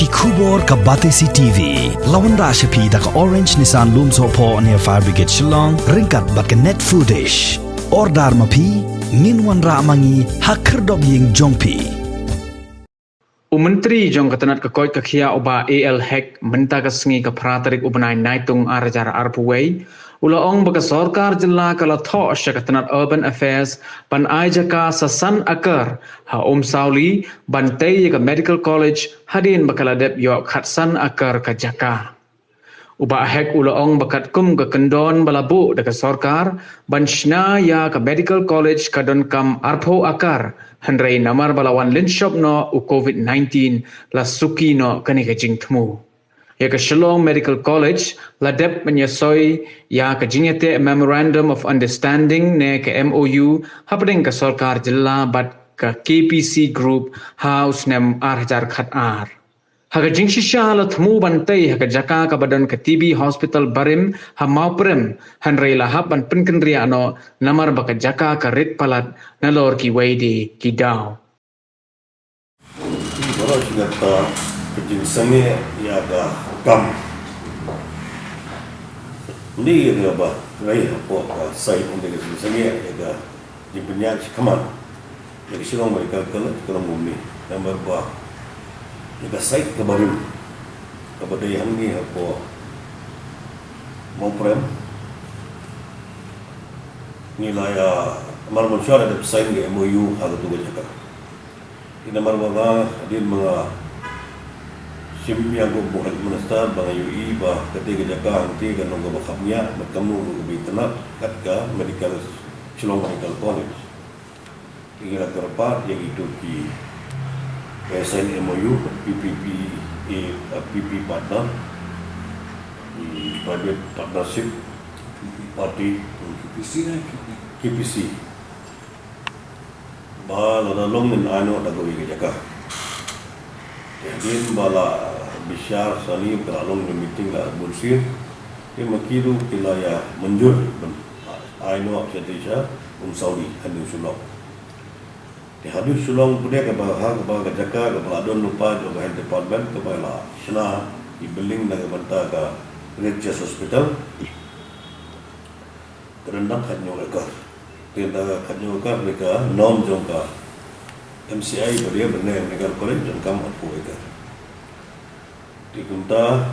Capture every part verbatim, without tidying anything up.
Khubor ka Batesi T V la wanrah sha phi da ka Orange Nissan Lumsohphoh near Fire Brigade Shillong, ryngkat bad ka Net Foodish. Order ma phi, ngin wanrah ma ngi ha khyrdop ïing jong phi. U Myntri jong ka tnat ka koit ka khiah u Bah A L Hek mynta ka sngi ka phra tarik u bnai Naitung ar hajar arphew wei u la ong ba ka sorkar jylla ka la thoh sha ka tnat Urban Affairs ban ai jaka sa san akar ha Umsawli ban tei ïa ka Medical College hadien ba ka la dep ïoh khatsan akar ka jaka. U Bah Hek u la ong ba katkum ka kyndon ba la buh da ka sorkar ban shna ïa ka Medical College ka donkam arphew akar, hynrei namar ba la wan lynshop noh u Covid nineteen la suki noh kane ka jingthmu. Ïa ka Shillong Medical College la dep ban ïasoi ïa ka jingïateh Memorandum of Understanding ne ka M O U hapdeng ka sorkar jylla bad ka K P C Group ha u snem ar hajar khat ar. Ha ka jingshisha la thmu ban tei ha ka jaka kaba don ka T B Hospital barim ha Mawprem, hynrei la hap ban pynkynriah noh namar ba ka jaka ka rit palat nalor kiwei de ki daw. Baroh shi katta ka jingsangeh ïa ka kam. Ni ïa ka ba ngi hapoh ka site, ni ka jingsangeh ïa ka jingpynïaid shi khmat ïa ka Shillong Medical College ka long kumne. Namar ba ïa ka site kaba rim kaba dei hangne hapoh Mawprem, ngi la ïa mar mynshuwa la dep sign ka M O U ha katu ka jaka. Te namar ba nga, hadien ba nga shim biang kum u Health Minister ba nga ïohi ba kata ka jaka hangta ka long kaba kham ngiah bad kam long kaba itynnad kat ka Medical, Shillong Medical College. Te ngi la kyrpad ïa kito ki, eh, sign M O U, P P P, eh, P P partner, eh, private partnership party, K P C. Ba lada long ngin ai noh da kawei ka jaka. Te hadien ba la bishar shane, ba la long ka meeting, la bunsien, te ma ki ruh ki la ïa mynjur ban ai noh shatei sha Umsawli ha New Shillong. Te ha New Shillong pat kaba, ha kaba ka jaka kaba la don lypa jong ka Health Department kaba la shna i building na ka bynta ka Red Chest Hospital, ka don tang khathynñiew acre. Te da khathynñiew acre, da ka norm jong ka M C I ba dei ban leh Medical College donkam arphew acre. Te kumta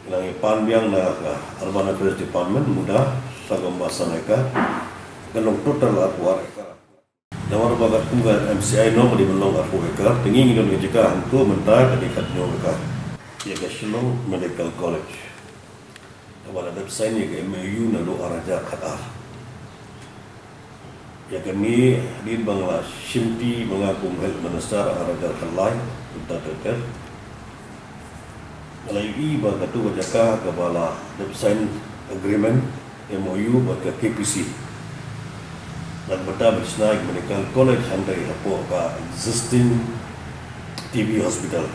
ngi la ngi pan biang na ka Urban Affairs Department, mut da sa kumba san acre, ka long total arphew ar acre. Namar ba katkum ka M C I norm ba dei ban long arphew acre, te ngi ngi don ka jaka hangto mynta ka dei khathynñiew acre. Ïa ka Shillong Medical College. Kaba la dep sign ïa ka M O U naduh ar hajar khat ar. Ïa kane hadien ba nga la shimti ma nga kum Health Minister ar hajar khatlai, mynta ter ter, nga la ïohi ba katu ka jaka kaba la dep sign agreement, M O U, bad ka K P C na ka bynta ban shna ïa ka Medical College hangtai hapoh ka existing T B Hospital.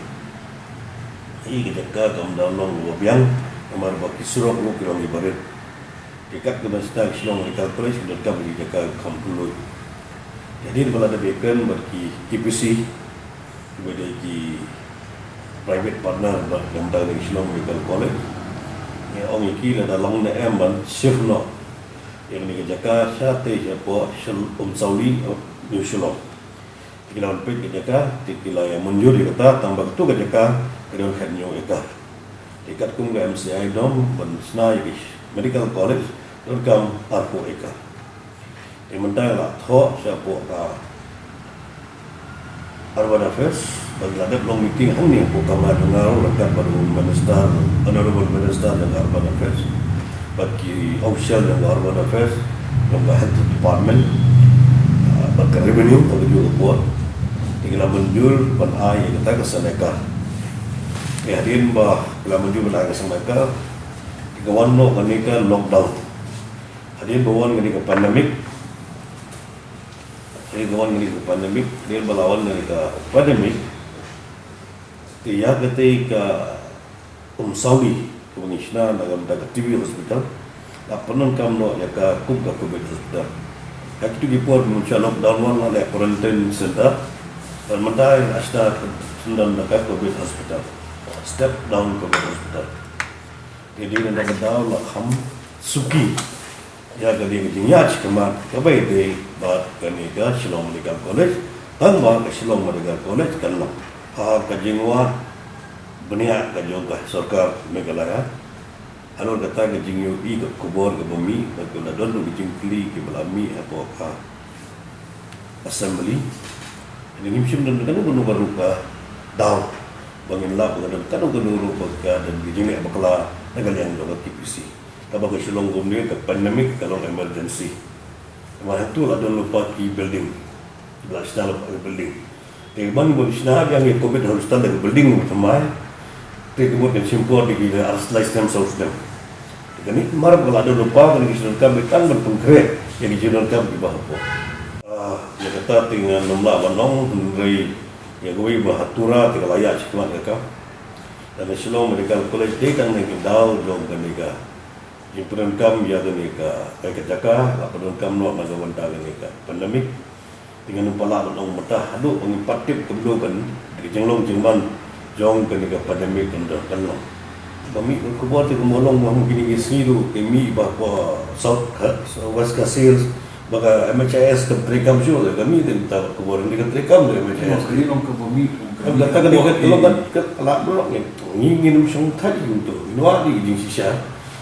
Ïa ka jaka kam da long kaba biang namar ba ki surok ruh ki long kiba rit. Te kat ka ban shna ka Shillong Medical College ka donkam ïa ka jaka kham kylluid. Te hadien ba la dep ïakren bad ki K P C, kiba dei ki private partner bad ka bynta ka Shillong Medical College, ngi ong ïa ki lada long ne em ban shift noh ïa kane ka jaka shatei shapoh Shil-, Umsawli, New Shillong. Te ki la wan peit ka jaka, te ki la ïa mynjur ïa kata, tang ba katu ka jaka ka don khathynñiew acre. Te katkum ka M C I norm ban shna ïa ka Medical College donkam arphew acre. Te mynta la thoh shapoh ka Urban Affairs, ba la dep long meeting hangne hapoh kamra jong nga ryngkat bad u Minister, Honorable Minister jong ka Urban Affairs, bad ki official jong ka Urban Affairs, jong ka Health Department, ah, bad ka Revenue, bad ka juh ka pud. Te ki la mynjur ban ai ïa kata ka san acre. Te hadien ba ki la mynjur ban ai ka san acre, te ka wan noh kane ka lockdown. Hadien ba wan kane ka pandemic, hadien ba wan kane ka pandemic, hadien ba la wan kane ka pandemic, te ïa katei ka Umsawli kaba ngi shna na ka bynta ka T B Hospital, la pyndonkam noh ïa ka kum ka Covid Hospital. Ha kitu ki por mynta lockdown wan, la leh quarantine center, Mynta ka sdang syndon da ka Covid hospital. Step down Covid hospital. Te dei na ka daw la kham suki ïa kane ka jingïaid khmat kaba ïadei bad kane ka Shillong Medical College. Tang ba ka Shillong Medical College kan long ha ka jingwad bniah ka jong ka sorkar Meghalaya. Halor kata ka jingïohi ka khubor kaba mih, ba ka la don ruh ka jingkylli kiba la mih hapoh ka assembly. Ngim shym don kano kano ruh ka daw ba ngin lap ba ka don kano kano ruh ba ka don ka jingleh bakla na ka liang jong ka K P C. Kaba ka Shillong kumne ka pandemic ka long emergency. Namar hato la don lypa ki building. Ba la shna lypa ki building. Te ban ban shna biang ïa Covid hospital da ki building ba thymmai. Te ka mut kan shim por da ki da ar lai snem saw snem. Te kane mar ba la don lypa kane ki sdang kam tang ban pynkhreh ïa ki sdang kam kiba hapoh. Ah, ïa kata te ngan ym lah ban ong hynrei ïa kawei ba ha Tura te ka la ïaid shakhmat ka kam. Da ka Shillong Medical College dei tang na ki daw jong kane ka jingpyndonkam ïa kane ka, ka, ka jaka, la pyndonkam noh na ka bynta kane ka pandemic. Te ngan ym pat lah ban ong mynta haduh ba ngim pat tip kumno ban, ka jinglong jingman jong kane ka pandemic kan don kan long. Ba mih ka khubor te kumba long ba ha kine ki sngi ruh ki mih ba hapoh South Kha-, West Khasi Hills, ba ka M H I S kam treikam shuh, ka mih te mynta ka khubor, hynrei ka treikam te M H I S. Ka long kaba mih, long kaba mih. Kata ka dei ka long ka, ka la long ngi, ngi ngin ym shong thait kumto. Ngi wad ïa ki jingshisha.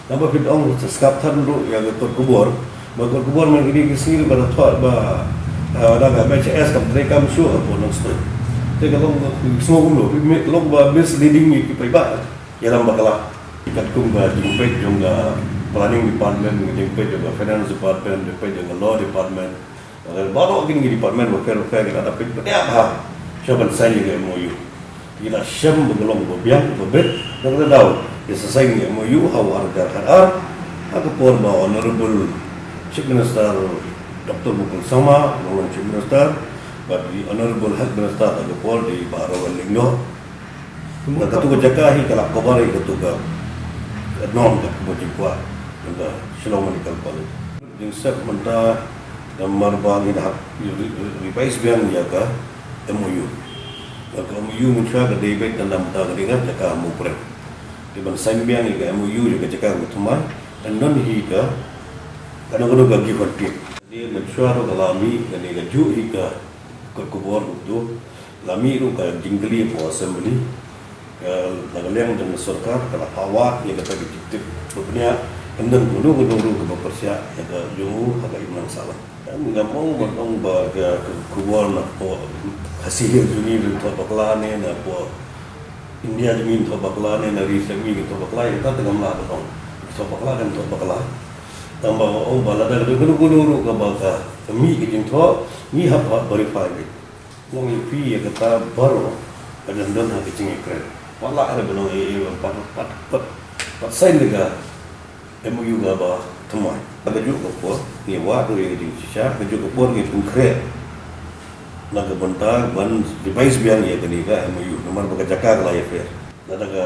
Namar phi ong sa sngap than ruh ïa ka kot khubor. Ba kot khubor man kine ki sngi ruh ba la thoh ba, ah, da ka M H I S kam treikam shuh hapoh Nongstoiñ. Te ka long ka sngew kumno, long ba misleading ïa ki paidbah. Ïalam bakla. Katkum ka jingpeit jong ka planning department, ka jingpeit jong ka finance department, jingpeit jong ka law department. Baroh kine ki department bapher bapher ki la da peit bniah bha shuwa ban sign ïa ka M O U. Ki la shem ba ka long ba biang ba bit, da kata daw ki sa sign ïa ka M O U ha u ar hajar khatar, ha ka por ba Honorable Chief Minister Doctor Mukul Sangma u long Chief Minister, bad i Honorable Health Minister ha ka por dei Bah Rogan Lyngdoh. Kumta katu ka jaka hi ka la cover ïa katu ka norm katu ka jingkwah jong ka Shillong Medical College. Jingstep mynta namar ba ngin hap re-, re-, revise biang ïa ka M O U. Ïa ka M O U mynshuwa ka dei beit tang namar ka dei ka jaka ha Mawprem. Te ban sign biang ïa ka M O U ïa ka jaka ka thymmai, kan don hi ka, kano kano ka give and take. Te mynshuwa ruh ka la mih kane kajuh hi ka kot khubor ruh tu. La mih ruh ka jingkylli hapoh Assembly. Ka, na ka liang jong ka sorkar ka la phah wad ïa kata ka jingtip ba bniah, kan don kano kano ruh kaba pyrshah ïa ka jong u ha ka imlang sahlang. Ngam ong ban ong ba ka, ka khubor na hapoh Khasi Hills jong ngi ruh thoh bakla ne na hapoh India jong ngi thoh bakla ne na ri seng ngi thoh bakla, ïa kata te ngam lah ban ong. Thoh bakla kan thoh bakla. Tang ba ong ba lada ka don kano kano ruh kaba ka mih ka jingthoh, ngi hap hap verify beit. Ong ïa phi ïa kata baroh ka dang don ha ka jingïakren. Wat la re ba nong ïa ïa pat pat pat pat sign da ka M O U kaba thymmai. Ka juh ka por ngi wad ruh ïa ka jingshisha, ka juh ka por ngi pynkhreh na ka bynta ban revise biang ïa kane ka M O U namar ba ka jaka ka la ïapher. Lada ka,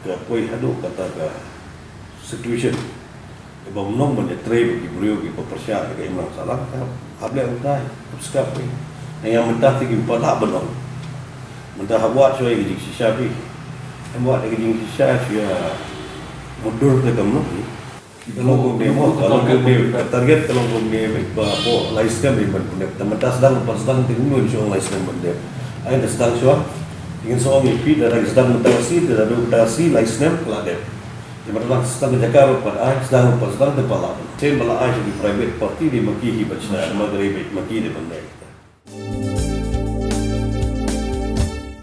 ka poi haduh kata ka situation. Kaba mynno ban ïatrei bad ki briew kiba pyrshah ïa ka imlang sahlang, hap leh kumta, hap skhem phi. Ïa mynta te kim pat lah ban ong. Mynta hap wad shuwa ïa ka jingshisha phi. Hap wad ïa ka jingshisha shuwa mutdur te kam noh phi. Ka long kumne mo, ka long kumne, ka target ka long kumne ba hapoh lai snem ban pyndep. Te mynta sdang pat sdang te kumno shuwa lai snem ban dep. Ai te sdang shuwa. Ngin sa ong ïa phi te da sdang mynta shi, te da mynta shi lai snem ka la dep. Te mynta sdang ka jaka ruh pat ai, sdang ruh pat sdang te pat lah. Te ba la ai sha ki private party dei ma ki hi ban shna, ma ka dei ma ki dei ban dei.